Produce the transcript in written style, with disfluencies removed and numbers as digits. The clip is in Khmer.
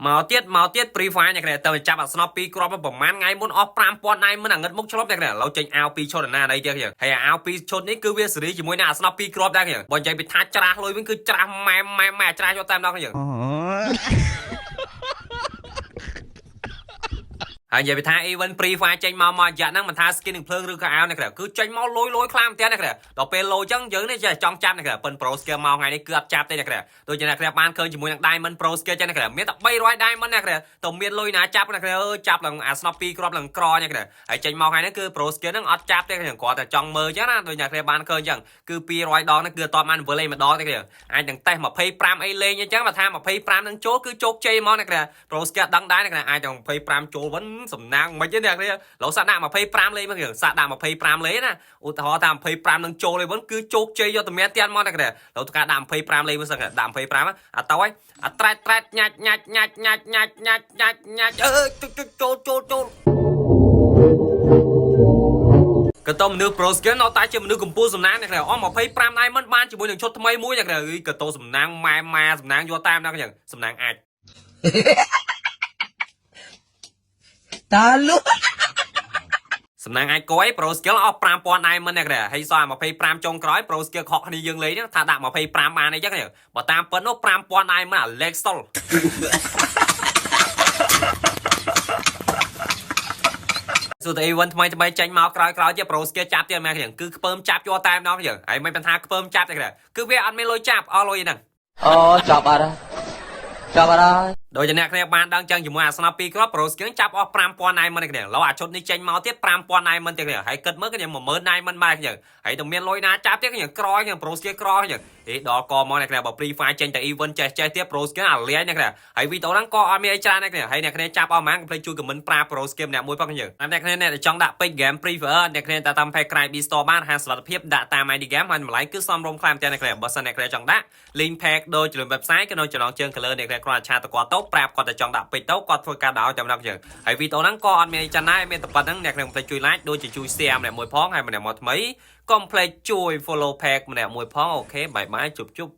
មកទៀតមកទៀត Free Fire អ្នកគ្នាទៅចាប់អាស្នប់ពីរគ្រាប់ប្រហែលថ្ងៃមុនអស់5000 diamond អាងឹតមុខឆ្លប់អ្នកគ្នាឥឡូវចេញអាវពីរឈុតណាអីទៀតយើងហើយអាវពីរឈុតនេះគឺវាសេរីជាមួយនឹងអាស្នប់ពីរគ្រាប់ដែរយើងបើនិយាយពីថាច្រាស់លុយវិញគឺច្រាស់ម៉ែម៉ែម៉ែច្រាស់យកតែម្ដងយើង ហើយនិយាយពីថា event Free Fire ចេញមកមករយៈហ្នឹងមិនថា skin នឹងភ្លើងឬក៏អាវនេះគឺចេញមកលយលយខ្លាំងមែនទែននេះដល់ពេលលយចឹងយើងនេះចេះចង់ចាប់នេះប៉ុន Pro Skill មកថ្ងៃនេះគឺអត់ចាប់ទេនេះដូចជាអ្នកបានឃើញជាមួយនឹង Diamond Pro Skill ចឹងនេះមានតែ300 Diamond នេះទៅមានលុយណាចាប់នេះអើចាប់ឡើងអាស្នប់2គ្រាប់ឡើងក្រនេះហើយចេញមកថ្ងៃនេះគឺ Pro Skill ហ្នឹងអត់ចាប់ទេគ្រាន់តែចង់មើលចឹងណាដូចអ្នកបានឃើញចឹងគឺ200ដងនេះគឺអត់បានវិលអីម្ដងទេអាចនឹងតេស្ត25អីលេងអញ្ចឹងបើថា25នឹងចូលគឺជោគជ័យហ្មងនេះ Pro Skill ដឹងដែរនេះអាចទាំង25ចូលវិញសំណាងមិនទេអ្នកនេះលោកសាក់ដាក់25លេងមកសាក់ដាក់25លេងណាឧទាហរណ៍ថា25នឹងចូលលេងវិញគឺជោគជ័យយកតែមានទៀតមកអ្នកនេះលោកតកាដាក់25លេងវិញសិនដាក់25អាតោយអាត្រែតត្រែតញាច់ញាច់ញាច់ញាច់ញាច់ញាច់ញាច់ញាច់អើចូលចូលចូលក៏តមនុស្ស Pro Skill នៅតែជាមនុស្សកម្ពុជាសំណាងអ្នកនេះអស់25 diamond បានជាមួយនឹងឈុតថ្មីមួយអ្នកនេះក៏តសំណាងម៉ែម៉ាសំណាងយកតាមដល់យ៉ាងសំណាងអាច តាលុ សំណាងអាចកយ Pro Skill អស់5000 diamond នេះគេហើយសល់25ចុងក្រោយ Pro Skill ខកគ្នាយើងលេងថាដាក់25បានអីចឹងបើតាមពិតនោះ5000 diamond អាលេខសុលសួរតែ event ថ្មីថ្មីចេញមកក្រោយក្រោយទៀត Pro Skill ចាប់ទៀតមែនខ្ញុំគឺខ្ពើមចាប់យកតែម្ដងយើងហើយមិនថាខ្ពើមចាប់ទេគឺវាអត់មានលុយចាប់អស់លុយហ្នឹង អូចប់អត់ហើយចប់អត់ហើយ ដោយជាអ្នកគ្នាបានដឹងចឹងជាមួយអាស្នប់ពីរគ្រាប់ Pro Skill ចាប់អស់5000 diamond នេះគ្នាឡូវអាឈុតនេះចេញមកទៀត5000 diamond ទៀតគ្នាហើយគិតមើលគ្នា10000 diamond មកគ្នាហើយទៅមានលុយណាចាប់ទៀតគ្នាក្រគ្នា Pro Skill ក្រគ្នាហេដល់កមកអ្នកគ្នាបើ Free Fire ចេញតែ event ចេះចេះទៀត Pro Skill អាលាយអ្នកគ្នាហើយវីដេអូហ្នឹងក៏អត់មានអីច្រើនអ្នកគ្នាហើយអ្នកគ្នាចាប់អស់ហ្មងកុំភ្លេចជួយ comment ប្រា Pro Skill ម្នាក់មួយផងគ្នាហើយអ្នកគ្នាអ្នកដែលចង់ដាក់ពេជ្រ game Free Fire អ្នកគ្នាតាមតាម page ក្រៃ B Store បានហាសុវត្ថិភាពដាក់តាម ID game ហើយតម្លៃគឺសមរម្យខ្លាំងមែនទែនអ្នកគ្នាបើសិនអ្នកគ្នាចង់ដាក់ link page ដូចជា website ក៏នៅចំណងជើង color អ្នកគ្នាគ្រាន់តែchat ទៅគាត់ទៅប្រាប់គាត់តែចង់ដាក់ពេជ្រទៅគាត់ធ្វើការដល់តែម្ដងយើងហើយវីដេអូហ្នឹងក៏អត់មានអីចាំដែរមានតែប៉ុណ្្នឹងអ្នកគ្នាកុំភ្លេចជួយ like ដូចជាជួយ share ម្នាក់មួយផងហើយម្នាក់មកថ្មីកុំភ្លេចជួយ follow page ម្នាក់មួយផង OK bye bye ជប់ជប់។